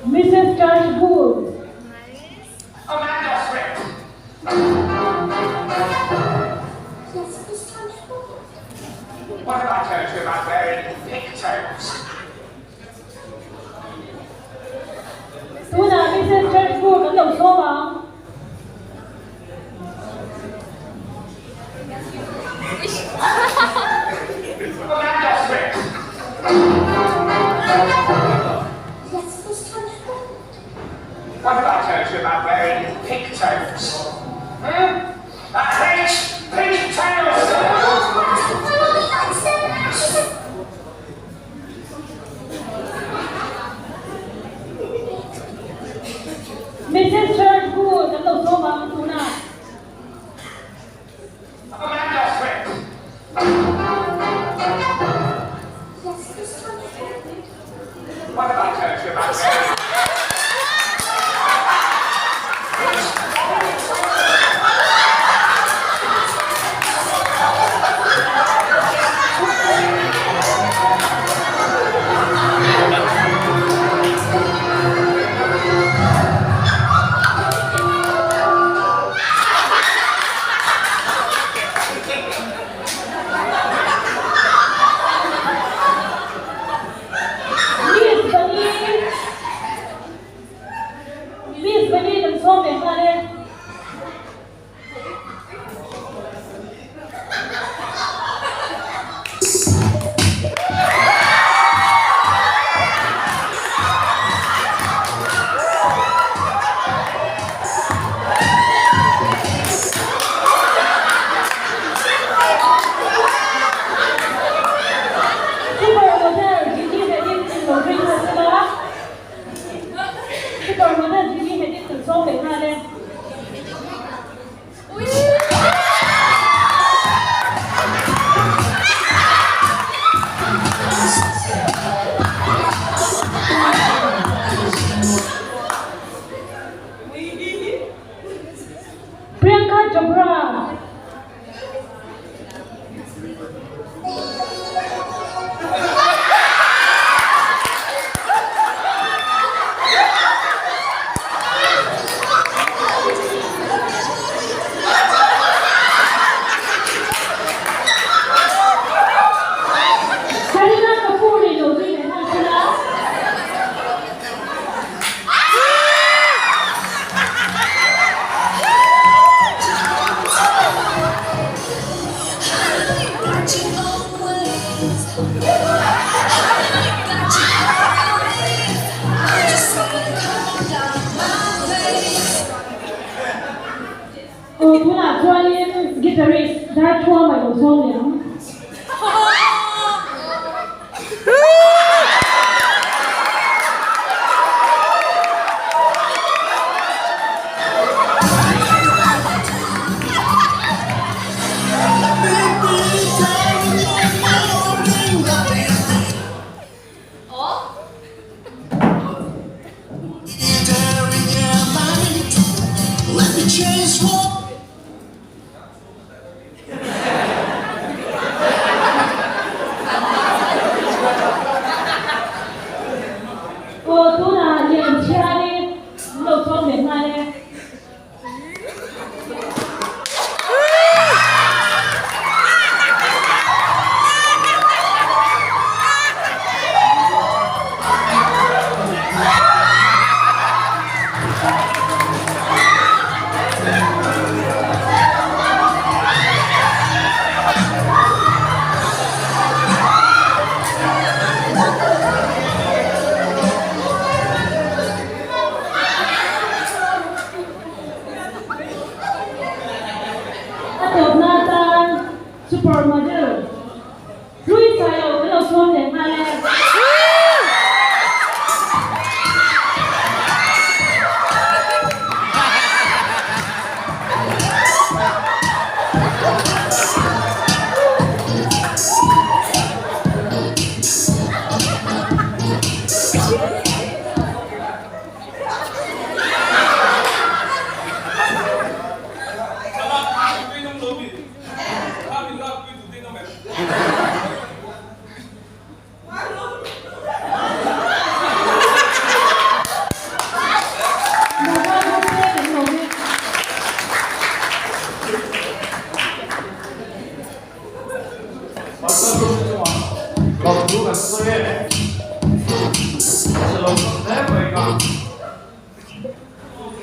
Mrs Churchgood. Amanda Swift. Yes, Miss Trunchbull. What have I told you about wearing pigtails? Tunah Mrs Churchgood kan lo sawm ang. Amanda Swift. Yes, Miss Trunchbull. What have I told you about wearing pigtails? Hmm? I hate pigtails! My mummy likes them. She said. Mrs Churchgood kan lo sawm ang tunah. Amanda Swift. Yes, Miss Trunchbull. What have I told you about wearing Miss Bunny Miss Bunny kan sawm leh nghal e. Super model Gigi Hadid in lo ring a sila. Super model Gigi Hadid kan sawm leh nghal e. Priyanka Chopra. Kareena Kapoor in lo zui leh nghal thil a. Aw tunah chuanin guitarist Darthuama lo sawm leh ang.